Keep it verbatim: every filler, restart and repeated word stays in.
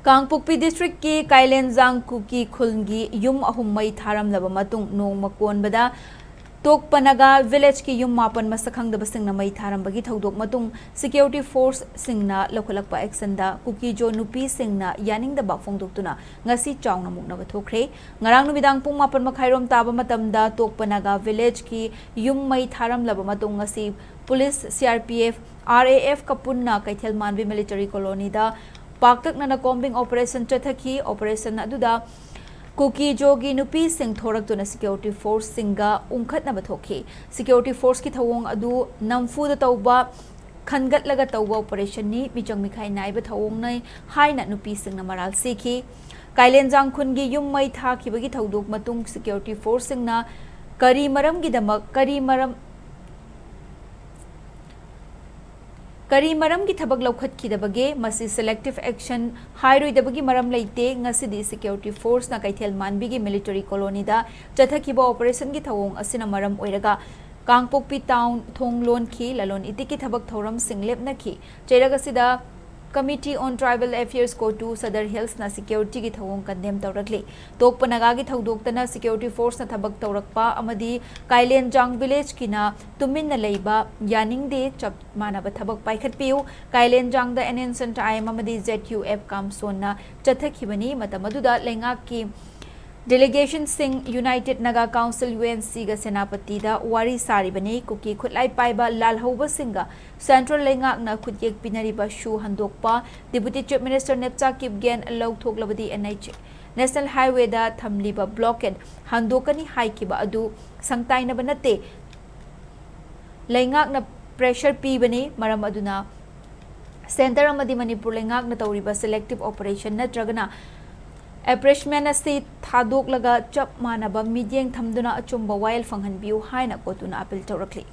ꯀꯥꯡꯄꯣꯛꯄꯤ ꯗꯤꯁꯇ꯭ꯔꯤꯛꯀꯤ ꯀꯥꯏꯂꯦꯟꯖꯥꯡ ꯀꯨꯀꯤ ꯈꯨꯜꯒꯤ ꯌꯨꯝ ꯑꯍꯨꯝ ꯃꯩ ꯊꯥꯔꯝꯂꯕ ꯃꯇꯨꯡ ꯅꯣꯡꯃ ꯀꯣꯟꯕꯗ ꯇꯣꯛꯄ ꯅꯥꯒꯥ ꯚꯤꯂꯦꯖꯀꯤ ꯌꯨꯝ ꯃꯥꯄꯟ ꯃꯁꯛ ꯈꯪꯗꯕꯁꯤꯡꯅ ꯃꯩ ꯊꯥꯔꯝꯕꯒꯤ ꯊꯧꯗꯣꯛ ꯃꯇꯨꯡ ꯁꯤꯀ꯭ꯌꯨꯔꯤꯇꯤ ꯐꯣꯔꯁꯁꯤꯡꯅ ꯂꯧꯈꯠꯂꯛꯄ ꯑꯦꯛꯁꯟꯗ ꯀꯨꯀꯤꯖꯣ ꯅꯨꯄꯤꯁꯤꯡꯅ ꯌꯥꯅꯤꯡꯗꯕ ꯐꯣꯡꯗꯣꯛꯇꯨꯅ ꯉꯁꯤ ꯆꯥꯎꯅ ꯃꯨꯛꯅꯕ ꯊꯣꯛꯈ꯭ꯔꯦ꯫ ꯉꯔꯥꯡ ꯅꯨꯃꯤꯗꯥꯡ ꯄꯨꯡ ꯃꯥꯄꯟ ꯃꯈꯥꯏꯔꯣꯝ ꯇꯥꯕ ꯃꯇꯝꯗ ꯇꯣꯛꯄ ꯅꯥꯒꯥ ꯚꯤꯂꯦꯖꯀꯤ ꯌꯨꯝ ꯃꯩ ꯊꯥꯔꯝꯂꯕ ꯃꯇꯨꯡ ꯉꯁꯤ police, C R P F, R A ꯑꯦꯐꯀ ꯄꯨꯟꯅ ꯀꯩꯊꯦꯜ ꯃꯥꯟꯕꯤ ꯃꯤꯂꯤꯇꯔꯤ ꯀꯣꯂꯣꯅꯤꯗ ꯄꯥꯛꯇꯛꯅꯅ ꯀꯣꯝꯕꯤꯡ ꯑꯣꯄꯔꯦꯁꯟ ꯆꯠꯊꯈꯤ꯫ ꯑꯣꯄꯔꯦꯁꯟ ꯑꯗꯨꯗ ꯀꯨꯀꯤꯖꯣꯒꯤ ꯅꯨꯄꯤꯁꯤꯡ ꯊꯣꯔꯛꯇꯨꯅ ꯁꯤꯀ꯭ꯌꯨꯔꯤꯇꯤ ꯐꯣꯔꯁꯁꯤꯡꯒ ꯎꯪꯈꯠꯅꯕ ꯊꯣꯛꯈꯤ꯫ ꯁꯤꯀ꯭ꯌꯨꯔꯤꯇꯤ ꯐꯣꯔꯁꯀꯤ ꯊꯧꯑꯣꯡ ꯑꯗꯨ ꯅꯝꯐꯨꯗ ꯇꯧꯕ, ꯈꯟꯒꯠꯂꯒ ꯇꯧꯕ ꯑꯣꯄꯔꯦꯁꯟꯅꯤ, ꯃꯤꯆꯪ ꯃꯤꯈꯥꯏ ꯅꯥꯏꯕ ꯊꯧꯑꯣꯡꯅꯤ ꯍꯥꯏꯅ ꯅꯨꯄꯤꯁꯤꯡꯅ ꯃꯔꯥꯜ ꯁꯤꯈꯤ꯫ ꯀꯥꯏꯂꯦꯟꯖꯥꯡ ꯈꯨꯟꯒꯤ ꯌꯨꯝ ꯃꯩ ꯊꯥꯈꯤꯕꯒꯤ ꯊꯧꯗꯣꯛ ꯃꯇꯨꯡ ꯁꯤꯀ꯭ꯌꯨꯔꯤꯇꯤ ꯐꯣꯔꯁꯁꯤꯡꯅ ꯀꯔꯤ ꯃꯔꯝꯒꯤꯗꯃꯛ, ꯀꯔꯤ ꯃꯔꯝ, ꯀꯔꯤ ꯃꯔꯝꯒꯤ ꯊꯕꯛ ꯂꯧꯈꯠꯈꯤꯗꯕꯒꯦ? ꯃꯁꯤ ꯁꯦꯂꯦꯛꯇꯤꯚ ꯑꯦꯛꯁꯟ ꯍꯥꯏꯔꯣꯏꯗꯕꯒꯤ ꯃꯔꯝ ꯂꯩꯇꯦ꯫ ꯉꯁꯤꯗꯤ ꯁꯤꯀ꯭ꯌꯨꯔꯤꯇꯤ ꯐꯣꯔꯁꯅ ꯀꯩꯊꯦꯜ ꯃꯥꯟꯕꯤꯒꯤ ꯃꯤꯂꯤꯇꯔꯤ ꯀꯣꯂꯣꯅꯤꯗ ꯆꯠꯊꯈꯤꯕ ꯑꯣꯄꯔꯦꯁꯟꯒꯤ ꯊꯧꯑꯣꯡ ꯑꯁꯤꯅ ꯃꯔꯝ ꯑꯣꯏꯔꯒ ꯀꯥꯡꯄꯣꯛꯄꯤ ꯇꯥꯎꯟ ꯊꯣꯡ ꯂꯣꯟꯈꯤ꯫ ꯂꯂꯣꯟ ꯏꯇꯤꯛꯀꯤ ꯊꯕꯛ ꯊꯧꯔꯝꯁꯤꯡ ꯂꯦꯞꯅꯈꯤ꯫ ꯆꯩꯔꯛ ꯑꯁꯤꯗ Committee on Tribal Affairs, ꯀꯣꯇꯨ, Sadar ꯍꯤꯜꯁꯅ ꯁꯤꯀ꯭ꯌꯨꯔꯤꯇꯤꯒꯤ ꯊꯧꯑꯣꯡ ꯀꯟꯗꯦꯝ ꯇꯧꯔꯛꯂꯤ꯫ ꯇꯣꯛꯄ ꯅꯥꯒꯥꯒꯤ ꯊꯧꯗꯣꯛꯇꯅ ꯁꯤꯀ꯭ꯌꯨꯔꯤꯇꯤ ꯐꯣꯔꯁꯅ ꯊꯕꯛ ꯇꯧꯔꯛꯄ ꯑꯃꯗꯤ ꯀꯥꯏꯂꯦꯟꯖꯥꯡ ꯚꯤꯂꯦꯖꯀꯤꯅ ꯇꯨꯃꯤꯟꯅ ꯂꯩꯕ ꯌꯥꯅꯤꯡꯗꯦ, ꯆꯞ ꯃꯥꯟꯅꯕ ꯊꯕꯛ ꯄꯥꯏꯈꯠꯄꯤꯌꯨ꯫ ꯀꯥꯏꯂꯦꯟꯖꯥꯡꯗ N N center I M ꯑꯃꯗꯤ ꯖꯦꯠ ꯌꯨ ꯑꯦꯐ ꯀꯥꯝꯁꯣꯟꯅ ꯆꯠꯊꯈꯤꯕꯅꯤ꯫ ꯃꯇꯝ ꯑꯗꯨꯗ ꯂꯩꯉꯥꯛꯀꯤ ꯗꯦꯂꯤꯒꯦꯁꯟꯁꯤꯡ united Naga council, U N ꯁꯤꯒ ꯁꯦꯅꯥꯄꯇꯤꯗ ꯋꯥꯔꯤ ꯁꯥꯔꯤꯕꯅꯤ꯫ ꯀꯨꯀꯤ ꯈꯨꯠꯂꯥꯏ ꯄꯥꯏꯕ ꯂꯥꯜꯍꯧꯕꯁꯤꯡꯒ ꯁꯦꯟꯇ꯭ꯔꯦꯜ ꯂꯩꯉꯥꯛꯅ ꯈꯨꯠꯌꯦꯛ ꯄꯤꯅꯔꯤꯕ ꯁꯨ ꯍꯟꯗꯣꯛꯄ, ꯗꯤꯄꯨꯇꯤ ꯆꯤꯐ ꯃꯤꯅꯤꯁꯇꯔ ꯅꯦꯞꯆꯥ ꯀꯤꯞꯒꯦꯟ ꯂꯧꯊꯣꯛꯂꯕꯗꯤ ꯑꯦꯟ ꯑꯩꯆ ꯅꯦꯁꯅꯦꯜ ꯍꯥꯏꯋꯦꯗ ꯊꯝꯂꯤꯕ ꯕ꯭ꯂꯣꯀꯦꯗ ꯍꯟꯗꯣꯛꯀꯅꯤ ꯍꯥꯏꯈꯤꯕ ꯑꯗꯨ ꯁꯪꯇꯥꯏꯅꯕ ꯅꯠꯇꯦ꯫ ꯂꯩꯉꯥꯛꯅ ꯄ꯭ꯔꯦꯁꯔ ꯄꯤꯕꯅꯤ꯫ ꯃꯔꯝ ꯑꯗꯨꯅ ꯁꯦꯟꯇꯔ ꯑꯃꯗꯤ ꯃꯅꯤꯄꯨꯔ ꯂꯩꯉꯥꯛꯅ ꯇꯧꯔꯤꯕ ꯁꯦꯂꯦꯛꯇꯤꯚ ꯑꯣꯄꯔꯦꯁꯟ ꯅꯠꯇ꯭ꯔꯒꯅ ꯑꯦꯄ꯭ꯔꯦꯁꯃꯦꯟ ꯑꯁꯤ ꯊꯥꯗꯣꯛꯂꯒ ꯆꯞ ꯃꯥꯟꯅꯕ ꯃꯤꯠꯌꯦꯡ ꯊꯝꯗꯨꯅ ꯑꯆꯨꯝꯕ ꯋꯥꯌꯦꯜ ꯐꯪꯍꯟꯕꯤꯌꯨ ꯍꯥꯏꯅ ꯀꯣꯇꯨꯅ ꯑꯄꯤꯜ ꯇꯧꯔꯛꯂꯤ꯫